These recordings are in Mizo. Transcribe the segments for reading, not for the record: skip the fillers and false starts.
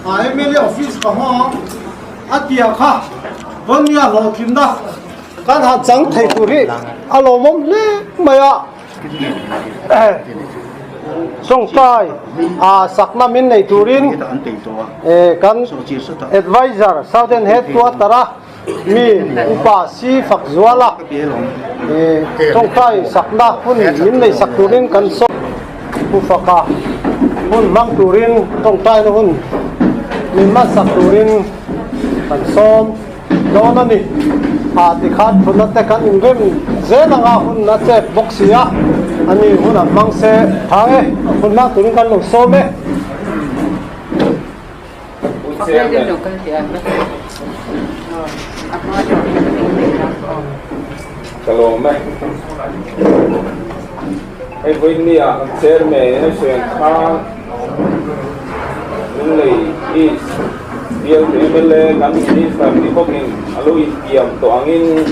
MLA office ka hmang ang a tia kha Vawnia hlawhtlinna kan han chang thei tur hi a lawmawm hle mai a. Tawngtai a sakna min nei turin kan Adviser Southern Headquarter a mi upa si fak zual a tawngtai sakna hun min nei sak turin kan sawi pu faka hun hmang turin tawngtaina hun min hman sak turin kan sawm dawn a ni. A tikhan thutna te kan inrem zel anga hun a chep bawk si a, ani hun an hmang se thang e, hun hmang turin kan lo sawm e. Ka lawm e. Hei vawinia kan chairman in a sawi ang khan Lunglei East bial tu mla kan minister ni bawkin a lo intiam tawh angin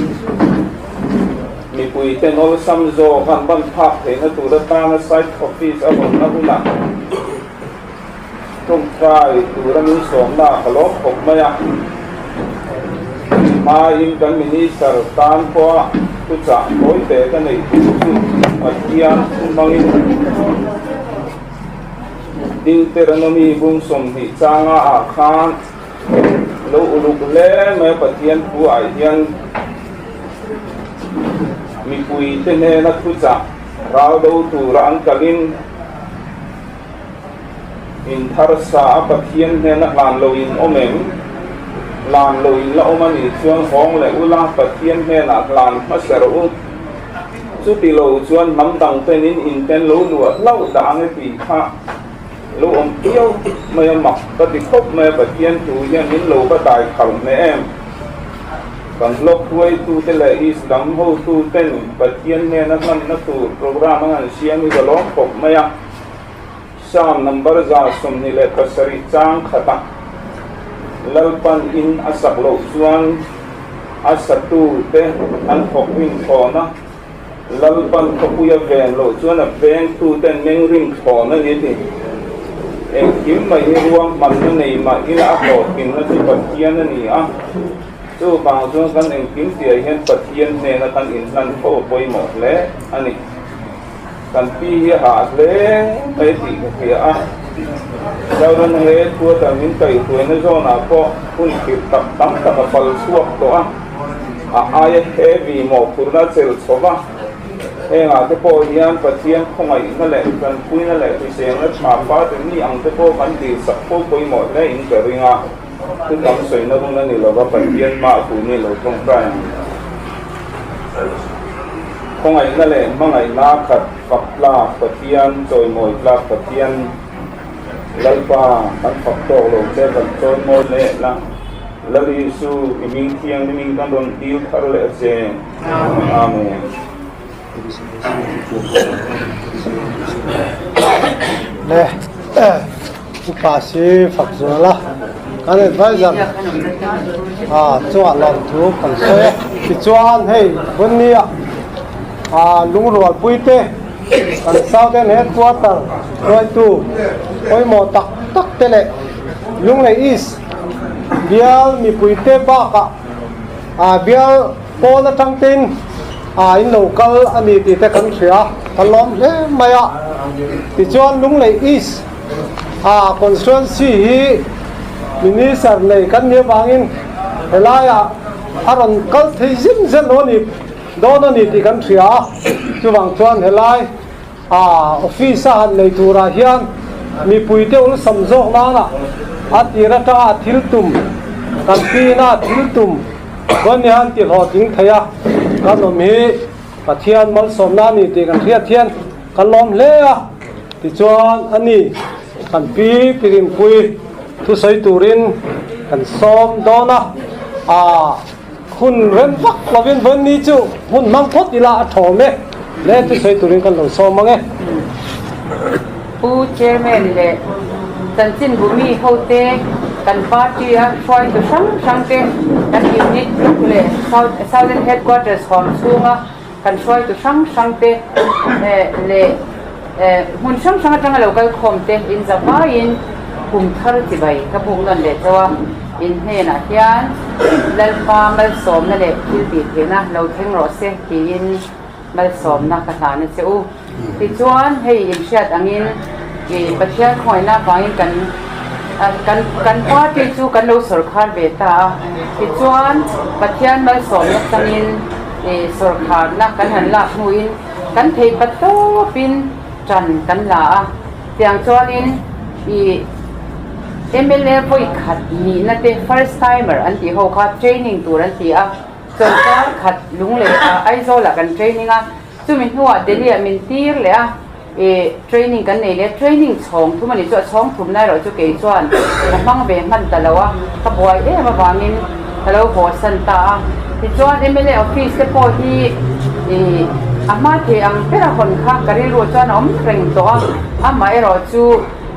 mipui ten awlsam zawk an ban phak theihna tur atana site office a rawnna hunah Tawngtai tura min sawmna ka lawm khawp mai a, hmain kan Minister tan pawha thuchah tawi te ka neih tur chu Pathian thu hmangin Deuteronomy bung 20 changa ah khan lo uluk hle mai a, Pathian thu ah hian mipuite hnena thuchah ral do tura an kalin In thar sa a Pathian hnena hlan lo in awm em? Hlan lo in la awm a nih chuan hawng leh ula Pathian hnenah hlan hmasa rawh u. Chuti lo chuan hnam dang ten in inten lo luah hlauh dah ang e tih kha lo awm piau mai a mak ka ti khawp mai a Pathian thu hian min lo va dai khalh hneh em? Kan hlawk hruaitute leh Islam hotuten Pathian hnena hlanna tur program an han siam hi ka lawm khawp mai a. Psalm number 27 chang khata Lalpan in a sak loh chuan a satute an thawk rin thlawn a, Lalpan khawpui a ven loh chuan a vengtuten meng rin thlawn a ni ti. Engkim mai hi ruahmanna nei mah ila a hlawhtlinna chu Pathian a ni a, chuvang chuan kan engkim tihah hian Pathian hnena kan inhlan fo a pawimawh hle a ni. Kan pi hi a hah hle mai tih ka hria a, Southern Headquarter min kaihhruaina zawnah pawh hun khirh tak tam tak a pal chhuak tawh a, a aia heavy mawhphurhna a chelh chho va, hengah te pawh hian Pathian khawngaihna leh tanpuina leh hriselna tha pa te mi ang te pawh kan dilsak fo pawimawh hle in ka ring a, thu tam sawina hun a ni lova Pathian mah hu ni lo tawngtai ang. Khawngaihna leh hmangaihna khat fak tlak Pathian, chawimawi tlak Pathian, Lalpa kan fak tawk lo che kan chawimawi leh la, Lal Isu i hming thianghlimin kan rawn dil thar leh a che. Amen. Le upa si fak zual a kan advisor a chungah lawmthu kan sawi a tichuan hei bunnia a lungrual pui te kan southern headquarter hruaitu pawimawh tak tak te leh Lunglei East bial mipui te bakah a bial pawn atang tein a in lo kal a ni tih te kan hria kan lawm hle mai a tichuan Lunglei East a constituency hi minister nei kan nih avangin helaiah a rawn kal thei zin zen lo a ni dawn a ni tih kan hria a chuvang chuan helai a office a han nei turah hian mipui te awlsam zawk nana a tir atanga a thil tum kan pin a thil tum chuan ni han ti hlawhtling thei a kan awm hi Pathian malsawmna a ni tih kan hriat hian kan lawm hle a tichuan a ni kan pi Pirinpui thusawi turin kan sawm dawn a ah Hun rem vak lovin vawiin ni chu hmun hmang phawt ila a thawm e. Le thusawi turin kan lo sawm ang e. Pu Chairman leh Chanchinbumi hote kan party a hruaitu hrang hrang te kan unit block leh Southern Headquarters huam chhunga kan hruaitu hrang hrang te leh hmun hrang hrang atanga lo kal khawm te in zavaiin. Kum thar chibai ka buk nawn leh chauh a, in hnenah hian Lalpa malsawmna leh thil tih theihna lo thleng rawh se tiin malsawmna ka hlan a che u. Tichuan hei in hriat angin ih Pathian khawngaihna avangin kan kan kan party chu kan lo sawrkhar ve ta a, tichuan Pathian malsawmna changin ih sawrkharna kan han lak hnuin kan thei patawpin tan kan la a. Tiang chuanin i mla vawi khat nihna te first timer an tih ho kha training tur an ti a, chawlhkar khat Lunglei ah Aizawl ah kan training a, chumi hnuah Delhi ah min tir leh a, i training kan nei leh a, training chhawng thum a nih chu a chhawng thum na erawh chu kei chuan ka hmang ve hman ta lo a, ka buai em avangin ka lo haw san ta a, tichuan mla office te pawh hi i a hma thei ang ber a hawn kha ka rilru chuan a awm reng tawh a, amaherawh chu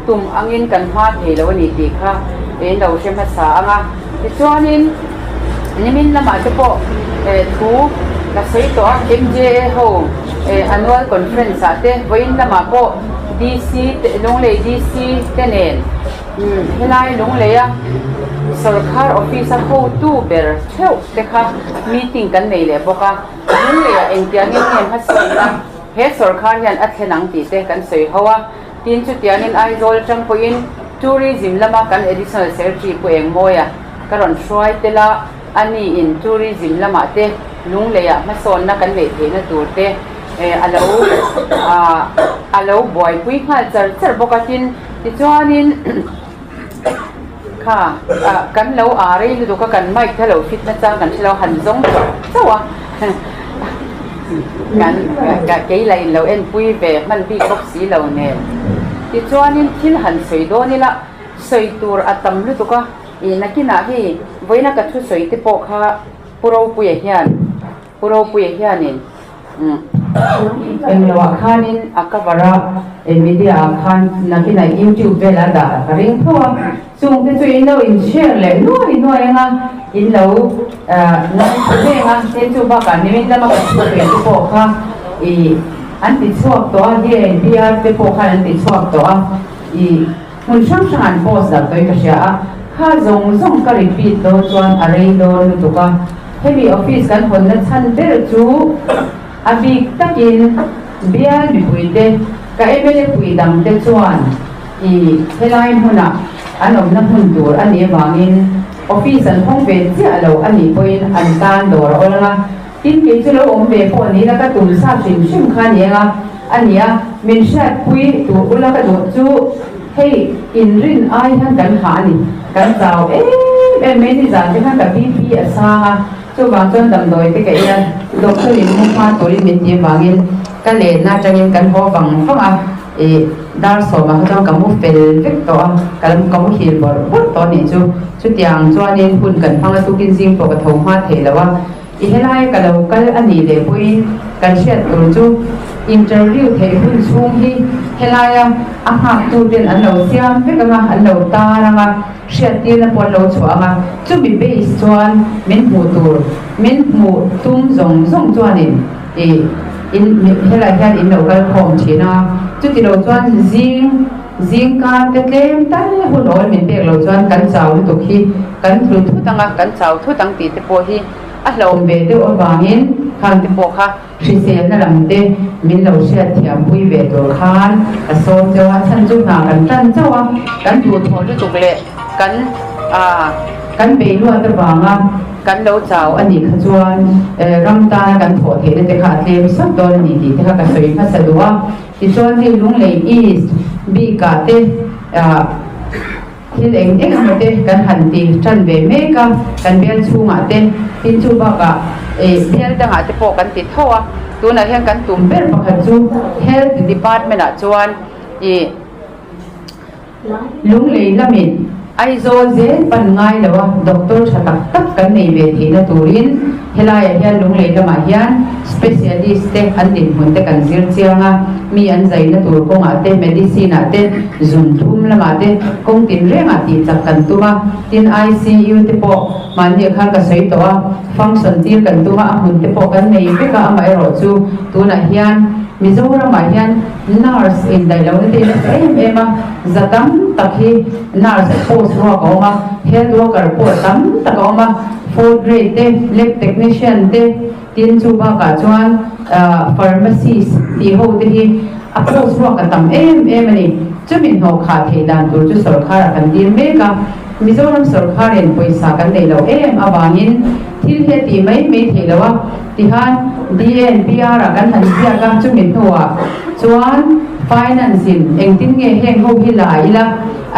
tum angin kan hma thei lo a ni tih kha in lo hre hmasa ang a, tichuanin nimin lamah te pawh thu ka sawi tawh a, MJA ho annual conference ah te vawiin lamah pawh DC te Lunglei DC te nen Helai Lungleia sawrkhar office a hotu ber theuh te kha meeting kan nei leh bawk a, Lungleiah engtiangin nge hmasawnna he sawrkhar hian a thlen ang tih te kan sawi ho a, tin chutiangin Aizawl atang pawhin Tourism lama kan Additional Secretary Pu Engmawia ka rawn hruai tel a, ani in Tourism lamah te Lungleiah hmasawnna kan neih theihna tur te a lo a lo buaipui nghal char char bawk a, tin Tichuanin kha kan lo a rei lutuk a, kan mic te lo fit na chang kan hre lo, han zawng chauh chauh a, kan kei lah in lo enpui ve hman bik bawk si lo nen. Tichuanin thil han sawi dawn ila, sawi tur a tam lutuk a, ih nakinah hei vawiina ka thusawi te pawh kha Pu Ropuia hian Pu Ropuia hianin engloah khanin a cover a, media ah khan nakinah youtube velah dah ka ring tho a, chungte chu in lo in share leh nuai nuai anga in lo ngaithla reng a, tin chu bakah nimin lama ka thu ve te pawh kha ih an ti chhuak tawh a, DNPR te pawh khan an ti chhuak tawh a, ih hmun hrang hrang an post darh tawhin ka hria a, kha zawng zawng ka repeat dawn chuan a rei dawn lutuk a. Hemi office kan hawnna chhan ber chu a bik takin bial mipuite ka mla pui dangte chuan i helai hmunah an awmna hmun tur a nih avangin office an hawng ve chiah lo a nih pawhin an tan dawr a awl ang a, tin kei chu lo awm ve pawh ni la ka tum sa hrim hrim kha ni ang a a ni a, min hriatpui tur ula ka duh chu hei inrin ai hian kan hah a ni. Kan chau em em mai nizan te khan ka BP a sang a, chuvang chuan damdawi te ka ei a, doctor in mu hma turin min ti avangin ka lenna atangin kan haw vang vang a, ih dar sawmah kha chuan ka mu fel vek tawh a, ka lo ka muhil bawrh bawrh tawh a nih chu, chutiang chuanin hun kan hmang a tukin zing pawh ka tho hma thei lo a. I helai ka lo kal a nih leh pawhin kan hriat tur chu interview theih hun chhung hi helaia a nghaktu ten an lo siam vek anga, an lo tar anga, hriattirna pawh an lo chhuah anga, chumi base chuan min hmuh tur, min hmuh tum zawng zawng chuanin i in helai hian in lo kal khawm thin a, chuti lo chuan zing zingkar te tlem tal hun awl min pek lo chuan kan chau lutuk hi kan tlu thut anga, kan chau thut ang tih te pawh hi A hlauhawm ve deuh avangin khang te pawh kha hriselna lam te min lo hriatthiam pui ve tur khan ka sawm chauh a, chhan chu hna kan tan chauh a, kan duhthawh lutuk leh kan ah kan bei luat avanga kan lo chau a nih kha chuan ram tana kan thawh theihna te kha a tlem sap dawn a ni tih te kha ka sawi hmasa duh a, tichuan hei Lunglei East bikah te ah. Thil eng eng emaw te kan han ti tan ve mek a, kan bial chhungah te, tin chu bakah eh bial dangah te pawh kan ti tho a, tunah hian kan tum ber pakhat chu Health Department ah chuan ih Lunglei lamin Aizawl zel pan ngai lo a, doctor tha tak tak kan nei ve theihna turin helaiah hian Lunglei lamah hian specialist te an dinhmun te kan zir chiang a, mi an zaina tur kawngah te, medicine ah te, zun thum lamah te kawng tin rengah tih chak kan tum a, tin ICU te pawh mahni ah khan ka sawi tawh a, function tir kan tum a, a hmun te pawh kan nei vek a, amaherawhchu tunah hian. Mizoramah hian nurse indaih lohna te nasa em em a, za tam tak hi nurse post ruak a awm a, health worker pawh tam tak a awm a, fourth grade te, lab technician te, tin chu bakah chuan pharmacist tih ho te hi a post ruak a tam em em a ni. Chumi hnawh khah theih dan tur chu sawrkharah kan dil mek a, Mizoram sawrkharin pawisa kan neih loh em avangin thil hi a tih mai mai theih loh a. Tihan DNPR ah kan han ziak a, chumi hnuah chuan Finance in engtin nge heng ho hi la ila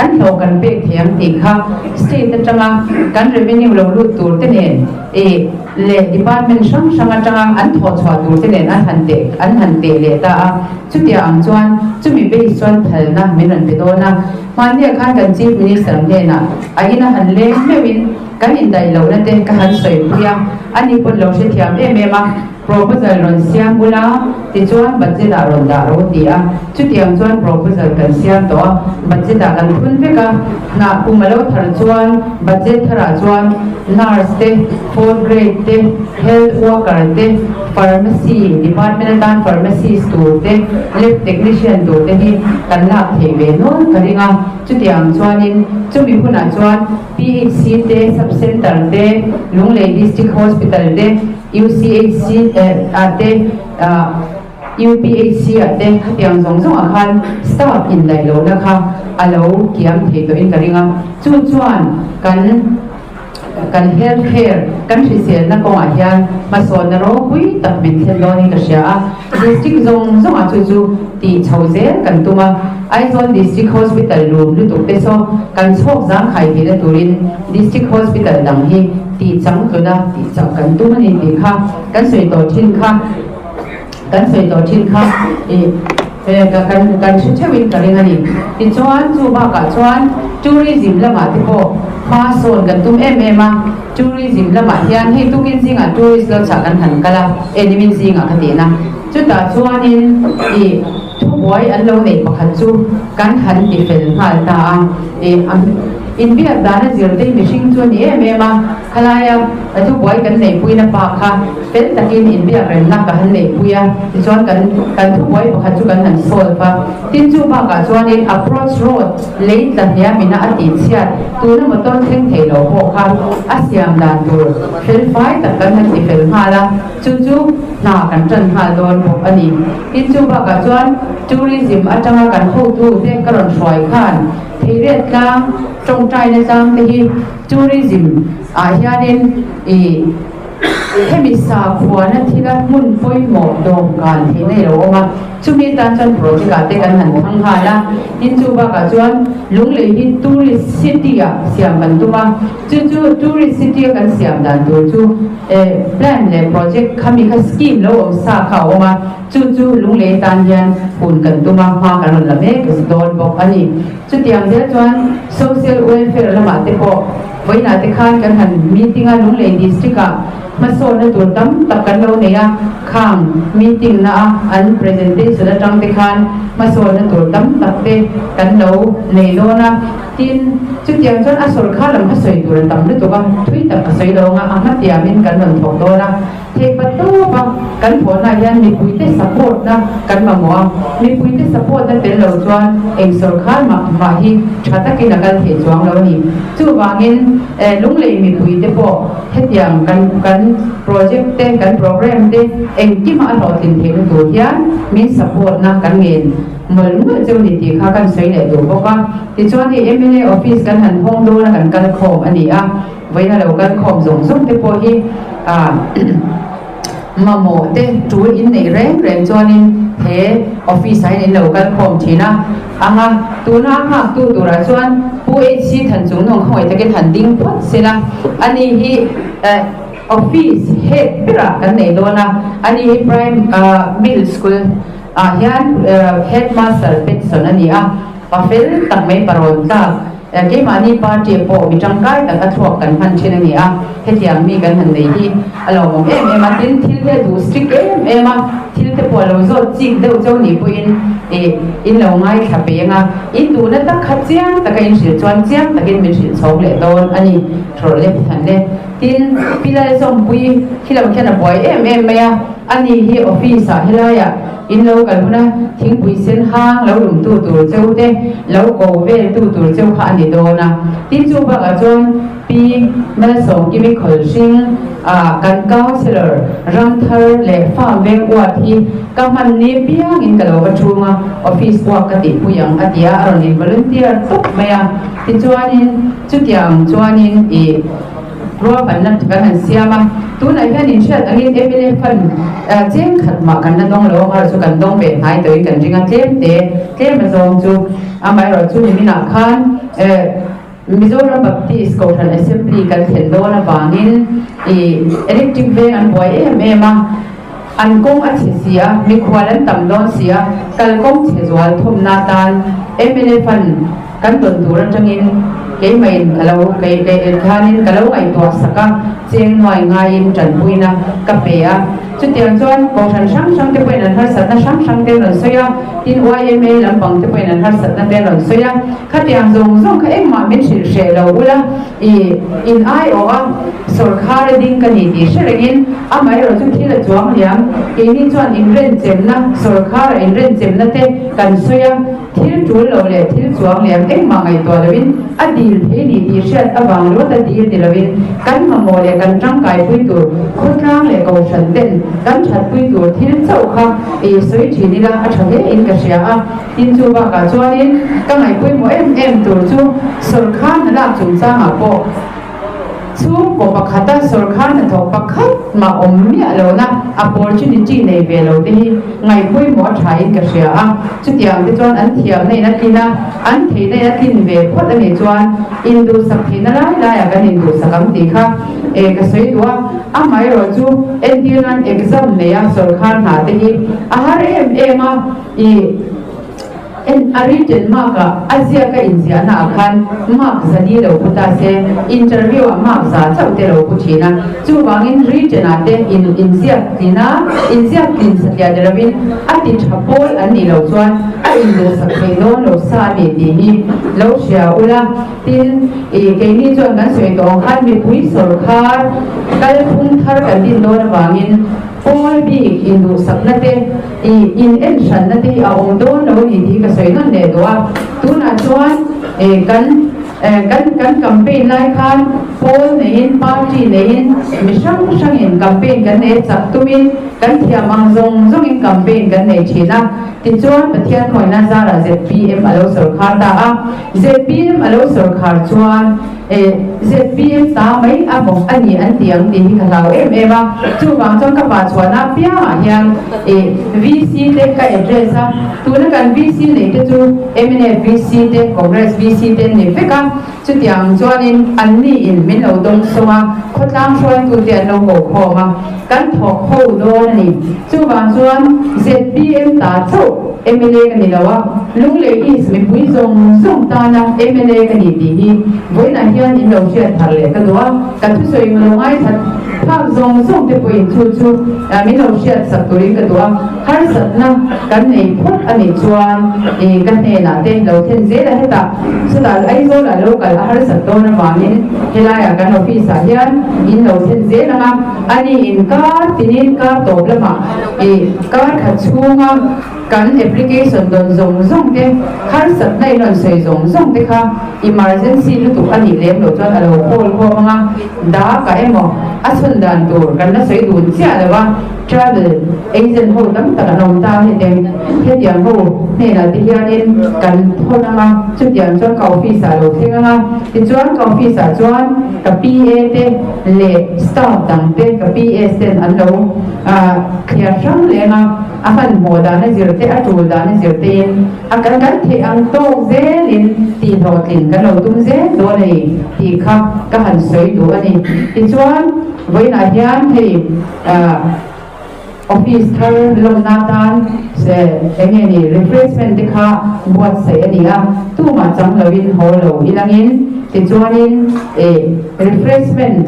an hlawh kan pek thei ang tih kha State atanga kan revenue lo lut tur te nen eh leh Department hrang hrang atanga an thawh chhuah tur te nen an han teh an han teh leh ta a, chutiang ang chuan chumi base chuan phalna min rawn pe dawn a. Hmannia khan kan Chief Minister hnenah a ina han leng meuhin Kan indaih lohna te ka han sawipui a, ani pawn lo hrethiam em em a, proposal rawn siam bula tichuan budget ah rawn dah ro ti a, chutiang chuan proposal kan siam tawh a, budget ah kan phun vek a, hnah kum a lo thar chuan budget tharah chuan nurse te, fourth grade te, health worker te, pharmacy department atan pharmacist tur te, lab technician tur te hi kan lak theih ve nual ka ring a, chutiang chuanin chumi hunah chuan PHC te, Sub Centre te, Lunglei District Hospital te, UCHC ah te, UPHC ah te khatiang zawng zawng ah khan staff indaih lohna kha a lo kiam thei tawhin ka ring a. Chu chuan kan kan health care, kan hriselna kawngah hian hmasawnna ropui tak min thlen dawnin ka hria a. District zawng zawngah chu chu tih chho zel kan tum a. Aizawl District Hospital lum lutuk te saw kan chhawk zangkhai theihna turin District Hospital dang hi tih changtluna tih chak kan tum a ni tih kha kan sawi tawh thin kha kan sawi tawh thin kha ih kan kan hre theuhin ka ring a ni. Tichuan chu bakah chuan Tourism lamah te pawh hma sawn kan tum em em a, Tourism lamah hian hei tukin zingah tourist lo chah kan han kal a, e nimin zingah ka tihna chutah chuanin ih Thubuai an lo neih pakhat chu kan han ti fel nghal ta a, ih inbiak dana zirtir mihring chu a ni em em a, khalaia thubuai kan neihpuina pa kha fel takin inbiak remna ka han neihpui a, tichuan kan kan thubuai pakhat chu kan han solve a, tin chu bakah chuanin approach road lei tla hniamina a tihchhiat tuna motor thleng thei lo pawh kha a siam dan tur fel fai tak kan han ti fel nghal a. Chu chu hna kan tan nghal dawn bawk a ni. Tin chu bakah chuan tourism atanga kan hotu te ka rawn hruai khan Theiriat tlang, tawngtaina tlang te hi tourism ah hianin ih hemi sakhuana thila hmun pawimawh dawmkan theihna i lo awm a. Chumi tan chuan project ah te kan han thang nghal a, tin chu bakah chuan Lunglei hi tourist city ah siam kan tum a, chu chu tourist city a kan siam dan tur chu eh plan leh project khami kha scheme lo awm sa kha a awm a, chu chu Lunglei tan hian hun kan tum a, hma kan rawn la mek dawn bawk a ni. Chutiang zel chuan social welfare lamah te pawh vawiinah te khan kan han meeting a, Lunglei district ah Hmasawnna tur tam tak kan lo nei a, khang meeting na a an presentation atang te khan hmasawnna tur tam tak te kan lo nei dawn a, tin chutiang chuan a sawrkhar lam kha sawi tur a tam lutuk a, thui tak ka sawi lo ang a, a hmatiamin kan rawn thawk dawn a, theihpa tawp a kan thawhna ah hian mipuite support na kan mamawh a, mipuite support na tel lo chuan eng sawrkhar mah mah hi tha takin a kal theih chuang lo a ni. Chuvangin Lunglei mipuite pawh Hetiang kan kan project te, kan program te engkima a hlawhtlin theihna tur hian min support na kan ngen mawlh mawlh cheu ni tih kha kan sawi leh duh bawk a. Tichuan hei mla office kan han hawng dawn a kan kal khawm a ni a, vawiin a lo kal khawm zawng zawng te pawh hi ah mamawh te tul in neih reng reng chuanin he office ah hian in lo kal khawm thin a ang a, tuna a nghak tu turah chuan Pu HC Thanchungnawng khawngaih takin han ding phawt se la, ani hi eh office head berah kan nei dawn a, ani hi prime middle school ah hian headmaster pension a ni a, pa fel tak mai parawn tlak. Keimahni party ah pawh mi tangkai tak a thluak kan hman thin a ni a, hetiang mi kan han nei hi a lawmawm em em a, tin thil hi a duh strict em em a, thil te pawh a lo zawt chik deuh chauh nih pawhin ih in lo ngaithla peng a, in duhna tak kha chiang taka in hrilh chuan chiang takin min hrilh chhawng leh dawn a ni, thlawrh leh than le. Tin, Pi Lalzawmpuii khi lo khian a buai em em mai a, ani hi office ah helaiah in lo kal hun a, thingpui sen hang lo lum tu tur cheu te, lo ko vel tu tur cheu kha a ni dawn a. Tin, chu bakah chuan Pi Malsawmkimi Khawlhring ah kan Councillor Ramthar leh Farm veng uat hi ka hman ni piangin ka lo va thung a, office uak ka tihpui ang a ti a, a rawn in volunteer tawp mai a. Tichuanin chutiang chuanin i ruahmanna kan han siam a, tunah hian inhriat angin mla fund cheng khat mah kan la dawng lo a, chu kan dawng ve hnai tawhin kan ring a, tlem te tlem a zawng chu amaherawh chu niminah khan Mizoram Baptist Kohhran Assembly kan thlen dawn avangin i electric veng an buai em em a, an kawng a chhe si a, mikhual an tam dawn si a, kalkawng chhe zual thawmna atan mla fund Kan tawn tur atangin keimahin ka lo kei kei khanin ka lo ngaihtuah sak a, cheng nuai ngaiin tanpuina ka pe a. Chutiang chuan kohhran hrang hrang te pawhin an harsatna hrang hrang te an rawn sawi a, tin yma lampang te pawhin an harsatna te an rawn sawi a. Khatiang zawng zawng kha engmah min hrilh hreh lo ula, i in aiawh a sawrkhar a ding ka ni tih hre rengin amaherawh chu thil a chuang liam. Keini chuan inrenchemna, sawrkhara inrenchemna te kan sawi a. Thil tul lo leh thil chuang liam engmah ngaihtuah loin a dil thei ni tih hriat avang ringawt a dil ti loin kan mamawh leh kan tangkaipui tur khawtlang leh kohhran ten kan thatpui tur thil chauh kha i sawi thin ila a tha hle in ka hria a. Tin chu bakah chuanin ka ngaihpawimawh em em tur chu sawrkhar hna lak chungchangah pawh Chhungkaw pakhata sawrkhar hnathawk pakhat mah awm miah lohna opportunity nei ve lo te hi ngaihpawimawh a thain ka hria a. Chutiang te chuan an thiamna in a tlin a, an theihna in a tlin ve phawt a nih chuan induhsak theihna lai laiah kan induhsak ang tih kha e ka sawi duh a. Amaherawh chu entir nan exam neia sawrkhar hna te hi a har em em a, i. En a written mark ah a ziak a inziahna ah khan mark zani lo pu ta se, interview ah mark za chauh te lo pu thin a, chuvangin written ah te in inziak tlin a, inziak tlin satliah ni lovin a ti tha pawl an nih loh chuan a induhsak thei dawn lo sa a ni tih hi lo hria ula, tin i keini chuan kan sawi tawh ang khan mipui sawrkhar kalphung thar kan din dawn avangin Pawl bik induhsakna te, i in en hranna te hi a awm dawn lo a ni tih hi ka sawi nawn leh duh a. Tunah chuan kan kan kan campaign lai khan pawl neiin party neiin mi hrang hrangin campaign kan nei a chak tumin kan thiam ang zawng zawngin campaign kan nei thin a. Tichuan Pathian khawihna zarah zpm a lo sawrkhar ta a. Zpm a lo sawrkhar chuan. ZPM ta mai a bawk a ni an ti ang tih hi ka hlau em em a, chuvang chuan ka pa chhuahna apiangah hian VC te ka address a, tuna kan VC neih te chu mnf VC te, Congress VC te an ni vek a, chutiang chuanin anni in min lo dawng sawng a, khawtlang hruaitu te an lo ko khawm a, kan thawk ho dawn a ni. Chuvang chuan ZPM ta chauh mla ka ni lo a, Lunglei East mipui zawng zawng tana mla ka ni tih hi vawiinah hian in lo hriat thar leh ka duh a, ka thusawi lo ngaithla phak zawng zawng te pawhin chu chu min lo hriat sak turin ka duh a, harsatna kan nei phawt a nih chuan ka hnenah te lo thlen zel a hetah chutah Aizawlah lo kal a harsat dawn avangin helaiah kan office ah hian in lo thlen zel ang a. A ni in kar tinin kar tawp lamah i kar khat chhunga kan application dawn zawng zawng te, harsatna in rawn sawi zawng zawng te kha emergency lutuk a nih lem loh chuan a lo call khawm ang a, dak ah emaw a chhun dan tur kan la sawi dun chiah lo a, travel agent ho tam tak an awm ta hetiang hetiang ho hnenah te hianin kan thawn ang a, chutiang chuan ka office ah a lo thleng ang a, tichuan ka office ah chuan ka PA te leh staff dang te ka PS ten an lo thliar hrang leng a, a hmanhmawh dan a zir te a tul dan a zir te in a kan kan theih ang tawk zel in tihhlawhtlin kan lo tum zel dawn a ni tih kha ka han sawi duh a ni. Tichuan vawiinah hian hei Office thar lawmna atan eng nge ni refreshment te kha buatsaih a ni a, tumah chang lovin haw lo ilangin tichuanin refreshment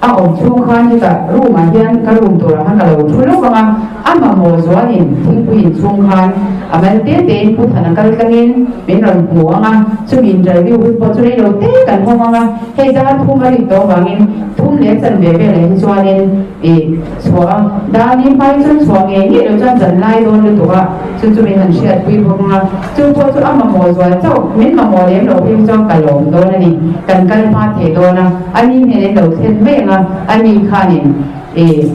a awm chhung khan hetah room ah hian ka room turah khan ka lo thu lawk ang a, a mamawh zualin thingpui in chhung khan a mal te tein Pu Thana kal tlangin min rawn hmu ang a, chumi interview hun pawh chu rei lo te kan hawng ang a, hei zar thum a rik tawh avangin thum. 3:15 velah hi chuanin ih chhuah a, Dani hmai chuan chhuah ngei ngei loh chuan zan lai dawn lutuk a, chu chu min han hriatpui bawk ang a, chu pawh chu a mamawh zual chauh, min mamawh lem loh phei chuan ka lawm dawn a ni, kan kal hma thei dawn a, ani hnen in lo thlen mai ang a, ani khanin ih.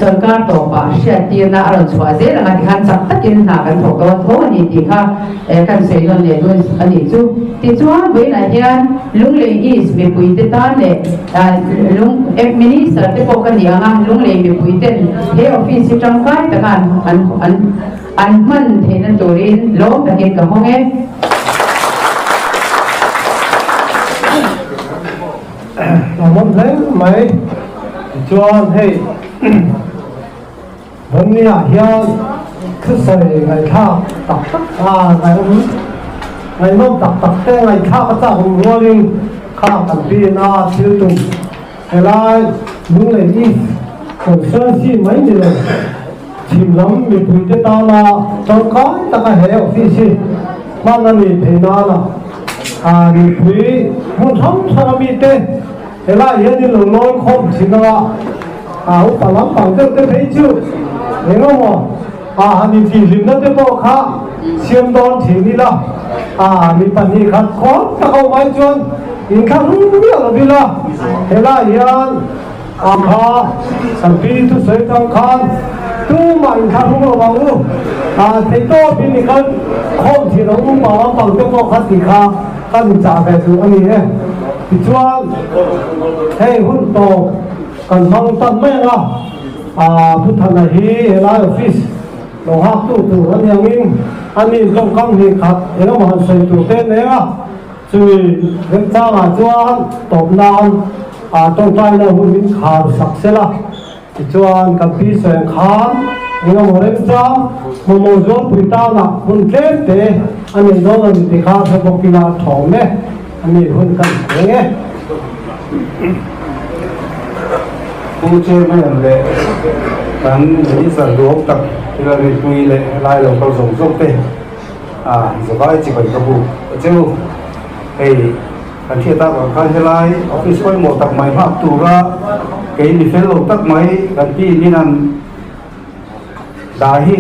Chawlhkar tawpah hriattirna a rawn chhuah zel ang a tikhan chak takin hna kan thawk dawn tho a ni tih kha kan sawi nawn leh dawn a nih chu. Tichuan vawiinah hian Lunglei East mipuite tan leh Lung Minister te pawh ka ni ang a, Lunglei mipuiten he office hi tangkai taka an an an hman theihna turin lawm takin ka hawng e. Lawmawm hle mai. Tichuan hei Bunny-ah hian thusawi ngaihthlak tak tak a ngaihnawm ngaihnawm tak tak te ngaihthlak a chak awm rualin kha kan pin a thil tum helai Lunglei East Constituency mai ni lo chhim lam mipuite tana tangkai taka he office hi hman a nih theih nana mipui hmun hrang hrang a mite Helai hian in lo lawi khawm thin anga a upa lampang deuh te phei chu eng emaw a han intihhlimna te pawh kha siam dawn thin ila a mi 2 khat khawn tak ho mai chuan inthlahrung miah lo ila helai hian a kha kan pi thusawi tang khan tumah inthlahrung lo ang u a theihtawpin i kal khawm thin ang upa lampang te pawh kha ti kha Kan inchah ve duh a ni e. Tichuan, hei hun tawp kan hmang tan mai ang a, aa Pu Thana hi helai office lo nghaktu tur a ni angin a ni tawngkam hnih khat engemaw han sawi tur te an eng a, chumi remchangah chuan tawp nan aa tawngtaina hun min khar sak sela. Tichuan, kan pi sawi ang khan engemaw remchang mamawh zualpui tanah hun tlem te a nei dawn a ni ti kha hre bawk ila thawm e, a ni hun kan thleng e. Pu Chairman leh kan Minister duhawm tak Hillary Pui leh helai lo kal zawng zawng te a zavai chibai ka buk a cheu. Hei. Kan hriat tak ang khan helai office pawimawh tak mai nghak tura kei mi fel lo tak mai kan team in an dah hi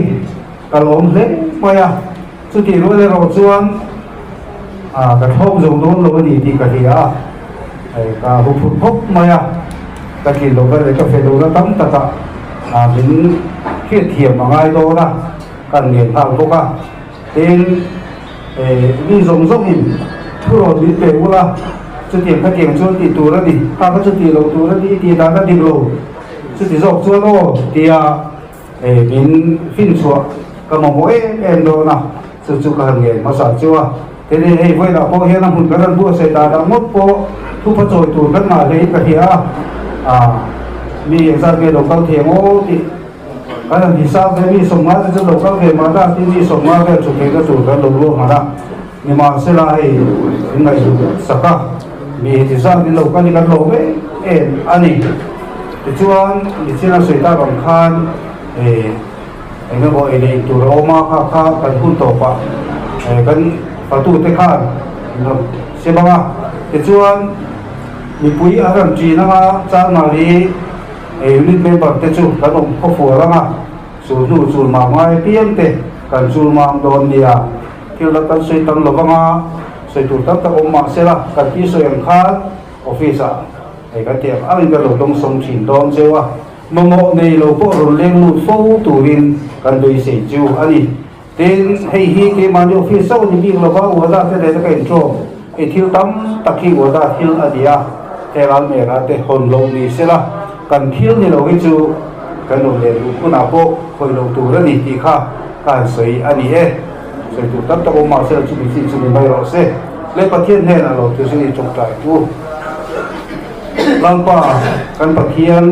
ka lawm hle mai a, chutih rual erawh chuan ah ka thlawk zo dawn lo a ni tih ka hria a, hei ka hu phut khawp mai a, ka tlin lohna leh ka fel lohna tam takah ah min hriatthiam a ngai dawn a, kan ngen nghal bawk a. Tin, mi zawng zawngin thurawn min pe ula, chutiang khatiang chuan tih tur a ni, kha kha chu tih loh tur a ni, tih dan a dik lo, chuti zawk chuan aw tia min finchhuah ka mamawh em em dawn a, chu chu ka han ngen hmasa chu a. Tin, hei vawilah pawh hian a hmun kan rawn buatsaih dan ang ngawt pawh thupa chawi tur kan ngah hlein ka hria a, mi engzat nge lo kal thei ang aw tih. Kan han hisap ve mi 50 te chu lo kal ve mah ta tin mi 50 vel chhuk theihna tur kan lo luah hman a, nimahsela hei in ngaihhlut sak a, mi heti zat in lo kal hi kan lawm em em a ni. Tichuan nichin a sawi tak ang khan eh eng emaw ei leh in tur a awm a, kha kha kan hun tawpah eh kan fatute khan in rawn sem ang a, tichuan mipui an rawn ṭin ang a, Chanmari. Unit member te chu kan awm khaw fual ang a, chul hnu chul mam ngai apiang te kan chul mam dawn nia. Thil la kan sawi tam lo vang a, sawi tur tam tak awm mah sela kan ti sawi ang khan office ah hei kan tih ang angin kan lo dawng sawm thin dawn cheu a, mamawh nei lo pawh rawn leng lut fo turin kan beisei chu a ni. Tin, hei hi keimahni office chauh a ni bik lova, Wada te nena ka intawm. Hei thil tam tak hi Wada thil a ni a, heng almera te hawn lo ni sela, kan thil ni lo hi chu kan awm leh duh hunah pawh khawih loh tur a ni tih kha ka han sawi a ni e. Sawi tur tam tak awm mah sela chumi chin chu ni mai rawh se. Le Pathian hnenah lo thu sin i tawngtai u. Lalpa kan Pathian.